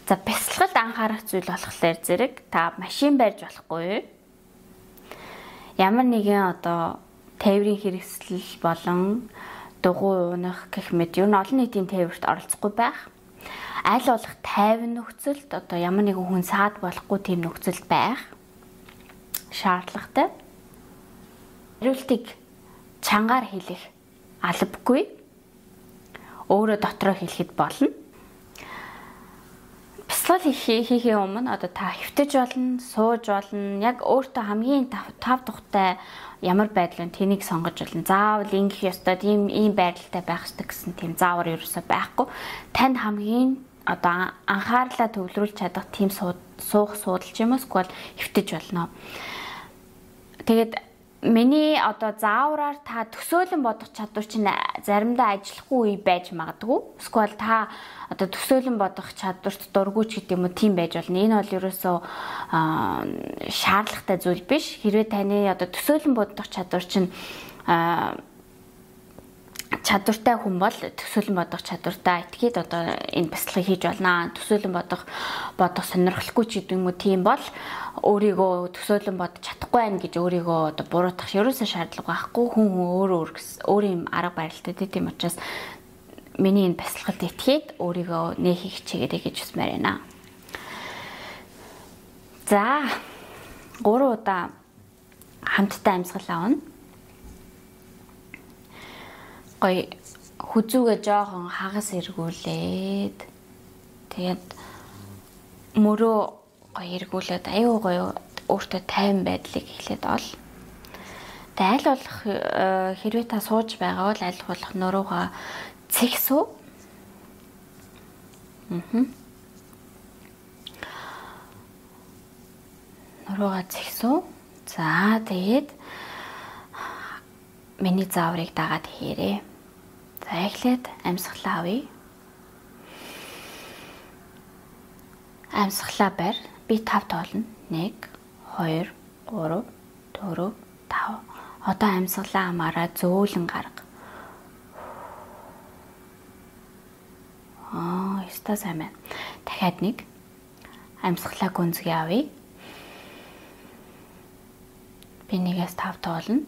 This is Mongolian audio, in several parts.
За бясалгалд анхаарах зүйл болохоор зэрэг та машин барьж болохгүй. Ямар нэгэн одоо тээврийн хэрэгсэл болон дугуй унах гэх мэт ер нь олон нийтийн тээврт оролцохгүй байх. Аль болох тайван нөхцөлд одоо ямар нэгэн хүн саад болохгүй тийм нөхцөлд байх шаардлагатай. Хариултыг чангаар хэлэх албагүй. Өөрөө дотроо хэлэхэд болно. Бясалгал хийхийн өмнө одоо та хэвтэж болно, сууж болно. Яг өөртөө хамгийн тав тухтай ямар байдал вэ тэнийг сонгож болно. Заавал ингэх ёстой, тийм ийм байдалтай байх ёстой гэсэн тийм заавар ерөөсөө байхгүй. Танд хамгийн одоо анхаарлаа төвлөрүүлж чадах тийм суух суудал ч юм уу эсвэл хэвтэж болно. Тэгээд миний одоо заавраар та төсөөлөн бодох чадвар чинь заримдаа ажиллахгүй үе байж магадгүй. Эсвэл та одоо төсөөлөн бодох чадварт дургүй ч гэдэг юм уу тийм байж болно. Энэ бол ерөөсөө шаардлагатай зүйл биш. Хэрвээ таны одоо төсөөлөн бодох чадвар чинь чадвартай хүн бол төсөөлөн бодох чадвартай этгээд одоо энэ бясалгалыг хийж болно. Төсөөлөн бодох сонирхолгүй ч гэдэг юм уу тийм бол өөрийгөө төсөөлөн бодож чадахгүй байх гэж өөрийгөө одоо буруутгах ерөөсөө шаардлага байхгүй. Хүн өөр өөрийн арга барилтай тийм учраас миний энэ бясалгалд этгээд өөрийгөө нээхийг хичээгээрэй гэж хүсмээр байна. За 3 удаа хамтдаа амьсгал авна. Гоё хүзүүгээ жоохон хагас эргүүлээд тэгээд мөрөө гоё эргүүлээд аюу гоё өөртөө тайван байдлыг эхлээд ол. Тэгээд аль болох хэрвээ та сууж байгаа бол аль болох нуруугаа цэгсүү. Нуруугаа цэгсүү. За тэгээд миний зааврыг дагаад хийрээ. За эхлээд амьсгалаа авъя. Амьсгалаа барь. Би 5 тоолно. 1 2 3 4 5. Одоо амьсгалаа амаараа зөөлөн гарга. Ёстой сайн байна. Дахиад нэг. Амьсгалаа гүнзгий авъя. Би 1-ээс 5 тоолно.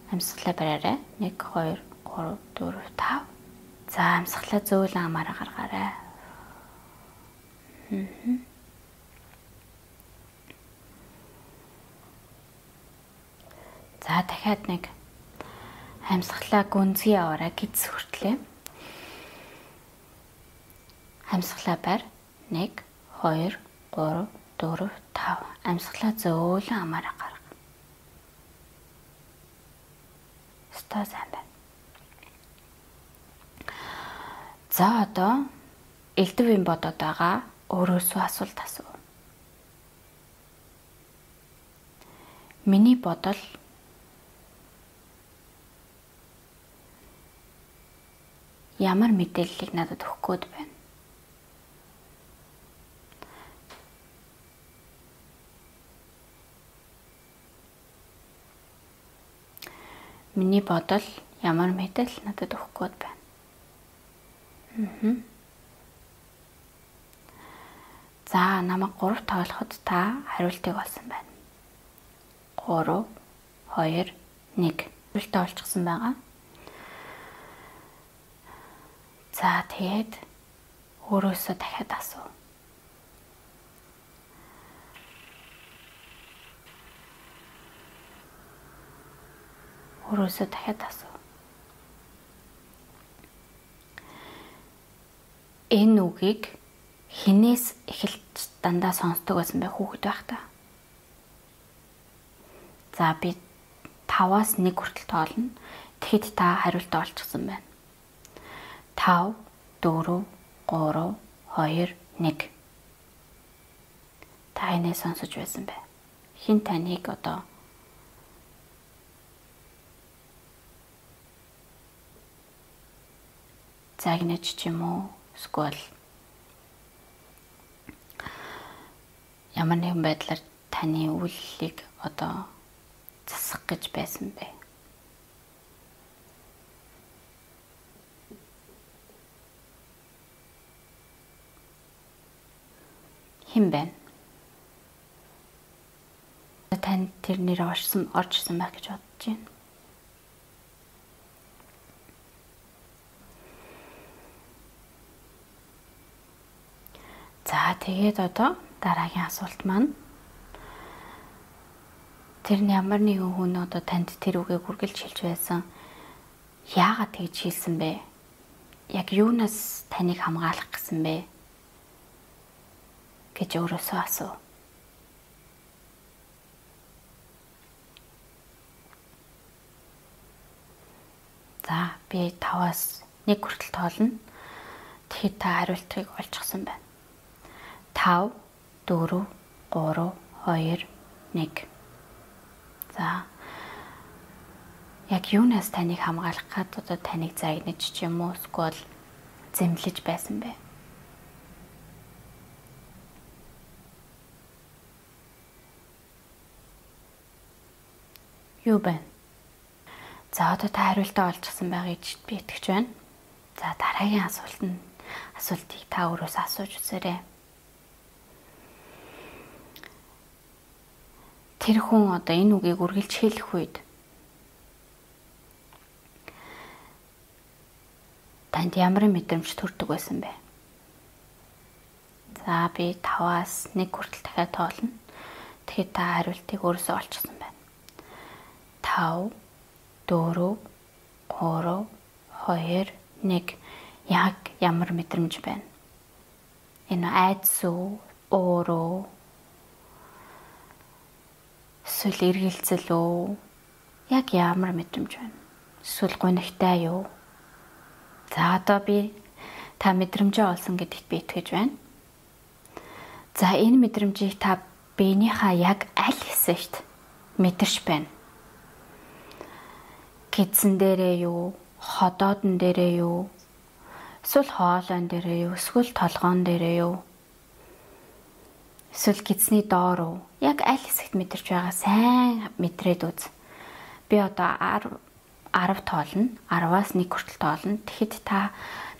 Амьсгалаа бариарай. 1 2 3 4 5. За амьсгалаа зөөлөн амаараа гаргаарай. За дахиад нэг амьсгалаа гүнзгий аваарай гэц хүртлээ. Амьсгалаа барь. 1 2 3 4 5. Амьсгалаа зөөлөн амаараа гарга. Ёстой сайн байна. За одоо элдвийн бодоод байгаа өөрөөсөө асуулт асуу. Миний бодол ямар мэдээллийг надад өгөх гээд байна? Миний бодол ямар мэдээлэл надад өгөх гээд байна? За намайг 3 тоолоход та хариултыг олсон байна. 3 2 1. Хариултаа олчихсан байгаа. За тэгээд өөрөөсөө дахиад асуу. Өөрөөсөө дахиад асуу. Энэ үгийг хинээс эхэлж дандаа сонсдог байсан бэ хүүхэд байхдаа? За би 5-аас 1 хүртэл тоолно. Тэгэхэд та хариултаа олчихсан байна. 5 4 3 2 1. Та хинээс сонсож байсан бэ? Хэн таныг одоо загнаж ч юм уу? Эсвэл ямар нэгэн байдлаар таны үйллийг одоо засах гэж байсан бэ? Хэн байна? Танд тэр нэр орж ирсэн байх гэж бодож байна. За тэгээд одоо дараагийн асуулт маань тэр нь ямар нэгэн хүн одоо танд тэр үгийг үргэлж хэлж байсан. Яагаад тэгж хэлсэн бэ? Яг юунаас таныг хамгаалах гэсэн бэ? Гэж өөрөөсөө асуу. За би 5-аас 1 хүртэл тоолно. Тэгэхэд та хариултыг олчихсон байна. 5 4 3 2 1. За яг юунаас таныг хамгаалах гад одоо таныг загнаж ч юм уу эсвэл зэмлэж байсан бэ? Юу байна? За одоо та хариултаа олчихсан байгаа гэж би итгэж байна. За дараагийн асуултыг та өөрөөсөө асууж үзээрэй. Тэр хүн одоо энэ үгийг үргэлж хэлэх үед танд ямар мэдрэмж төрдөг байсан бэ? За би 5-аас 1 хүртэл дахиад тоолно. Тэгэхээр та хариултыг өөрөөсөө олчихсон байна. 5 4 3 2 1. Яг ямар мэдрэмж байна? Энэ айдас уу, уур уу? Эсвэл эргэлзэл үү? Яг ямар мэдрэмж байна? Эсвэл гунигтай юу? За одоо би та мэдрэмжээ олсон гэдэгт би итгэж байна. За энэ мэдрэмжийг та биенийхээ яг аль хэсэгт мэдэрч байна? Гидсэн дээрээ юу? Ходоодон дээрээ юу? Эсвэл хоолойн дээрээ юу? Эсвэл толгоон дээрээ юу? Эсвэл гидсний доор уу? Яг аль хэсэгт мэдэрч байгаа сайн мэдрээд үз. Би одоо 10 тоолно. 10-аас 1 хүртэл тоолно. Тэгэхэд та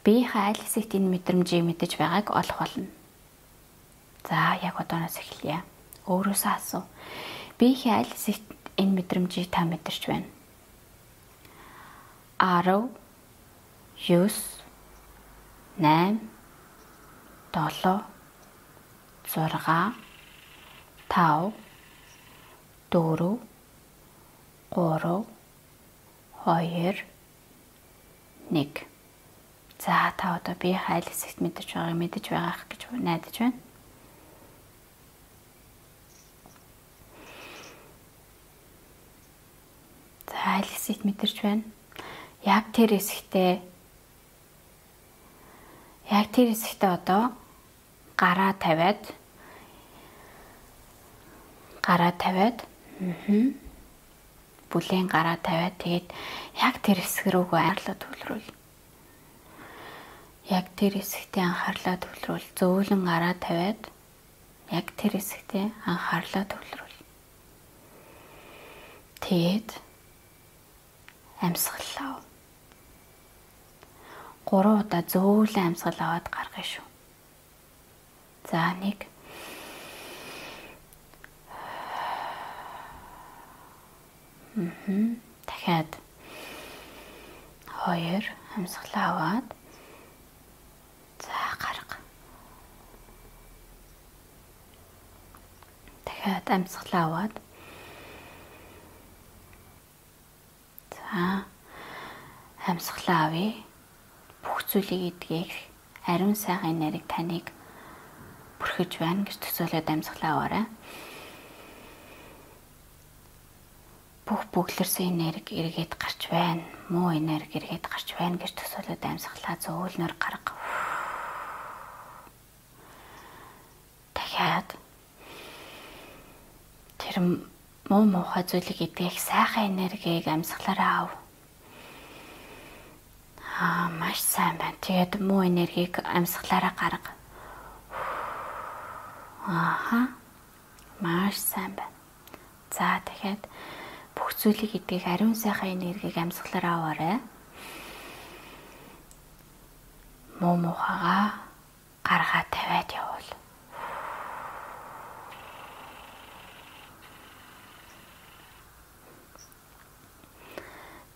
биеийнхээ аль хэсэгт энэ мэдрэмжийг мэдэж байгааг олох болно. За яг одооноос эхэлье. Өөрөөсөө асуу. Биеийнхээ аль хэсэгт энэ мэдрэмжийг та мэдэрч байна? 10 9 8 7 6 5 4 3 2 1. За та одоо би хайл хэсэгт мэдэж байгааг мэдэж байгаах гэж найдаж байна. За хайл хэсэгт мэдэрч байна. Яг тэр хэсэгтээ одоо гараа тавиад бүлээн гараа тавиад тэгээд яг тэр хэсэг рүүгээ анхаарлаа төвлөрүүл. Яг тэр хэсэгтээ анхаарлаа төвлөрүүл. Зөөлөн гараа тавиад яг тэр хэсэгтээ анхаарлаа төвлөрүүл. Тэгээд амьсгал ав. 3 удаа зөөлөн амьсгал аваад гаргая шүү. За 1 дахиад 2 амьсгалаа аваад за гарга. Дахиад амьсгалаа аваад за амьсгалаа авъя. Бүх зүйлийг эдгээх ариун сайхан энерги таныг бүрхэж байна гэж төсөөлөд амьсгалаа аваарай. Бүх бүглэрсэн энерги эргээд гарч байна. Муу энерги эргээд гарч байна гэж төсөөлөд амьсгалаа зөөлнөр гарга. Дахиад тэр муу муухай зүйлийг эдгэх сайхан энергийг амьсгалаараа ав. Аа маш сайн байна. Тэгээд муу энергийг амьсгалаараа гарга. Ааха. Маш сайн байна. За дахиад бүх зүйлийг эдгэх ариун сайхан энергийг амьсгалаараа аваарай. Муу муухайгаа гаргаа тавиад явуул.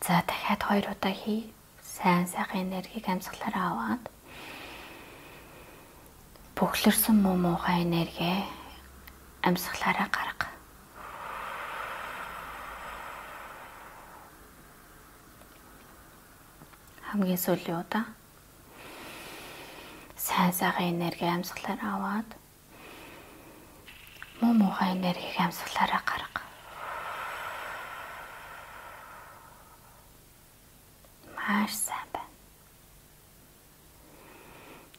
За дахиад 2 удаа хий. Сайн сайхан энергийг амьсгалаараа аваад бөглөрсөн муу муухай энерги амьсгалаараа гарга. Хамгийн сүүлийн удаа сайн сайхан энерги амьсгалаараа аваад муу муухай энергийг амьсгалаараа гарга. Маш сайн байна.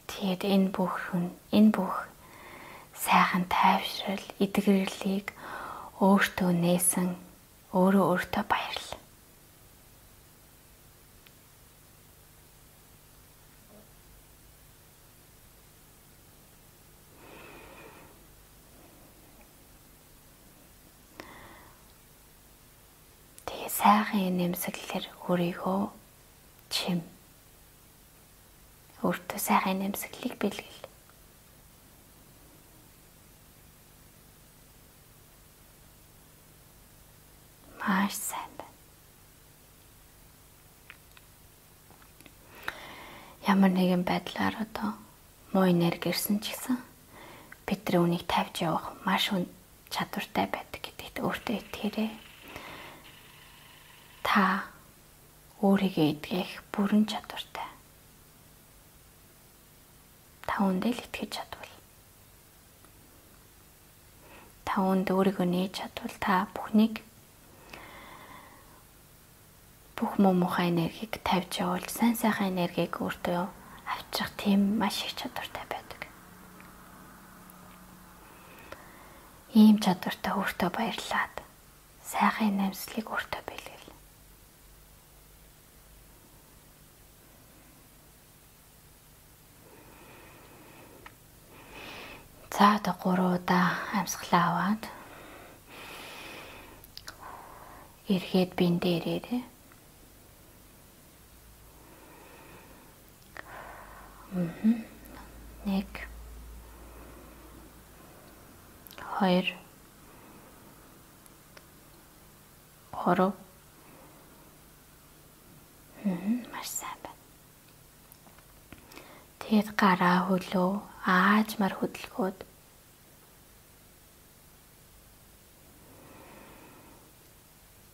Тэгээд энэ бүх сайхан тайвшрал, эдгэрлийг өөртөө нээсэн, өөрөө өөртөө баярлал. Тэгээд сайхан нэмсэглэлээр өөрийгөө чим. Өөртөө сайхан нэмсэглэлийг бэлгэл. Маш сайн байна. Ямар нэгэн байдлаар одоо муу энерги ирсэн ч гэсэн бид нар үүнийг тавьж явах маш чадвартай байдаг гэдэгт өөртөө итгээрэй. Та өөрийгөө эдгэх бүрэн чадвартай. Та үүндээ л итгэж чадвал. Та үүнд өөрийгөө нээж чадвал та бүхнийг бүх муу муухай энергийг тавьж явуул сайн сайхан энергийг өөртөө авчрах тийм маш их чадвартай байдаг. Ийм чадвартай өөртөө баярлаад сайхан нэмслийг өөртөө бэлгэл. За одоо 3 удаа амьсгалаа аваад эргээд биендээ ирээрэй. 1 2 3. Маш сайн байна. Тэгээд гараа хөлөө аажмаар хөдөлгөөд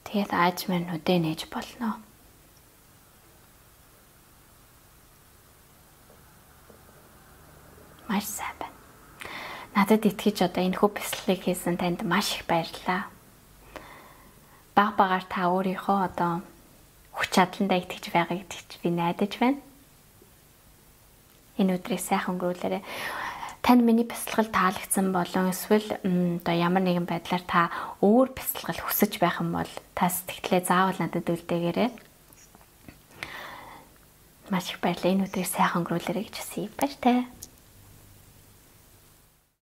тэгээд аажмаар нүдээ нээж болно. Маш сайн байна. Надад итгэж одоо энэ хүү бясалгалыг хийсэн танд маш их баярлалаа. Баг багаар та өөрийнхөө одоо хүч чадландаа итгэж байгаа гэдэгт би найдаж байна. Энэ өдрийг сайхан өнгөрүүлээрэй. Танд миний бясалгал таалагдсан болон эсвэл одоо ямар нэгэн байдлаар та өөр бясалгал хүсэж байх юм бол та сэтгэлээ заавал надад үлдээгээрэй. Маш их баярлалаа. Энэ өдрийг сайхан өнгөрүүлээрэй гэж хүсье. Баяртай.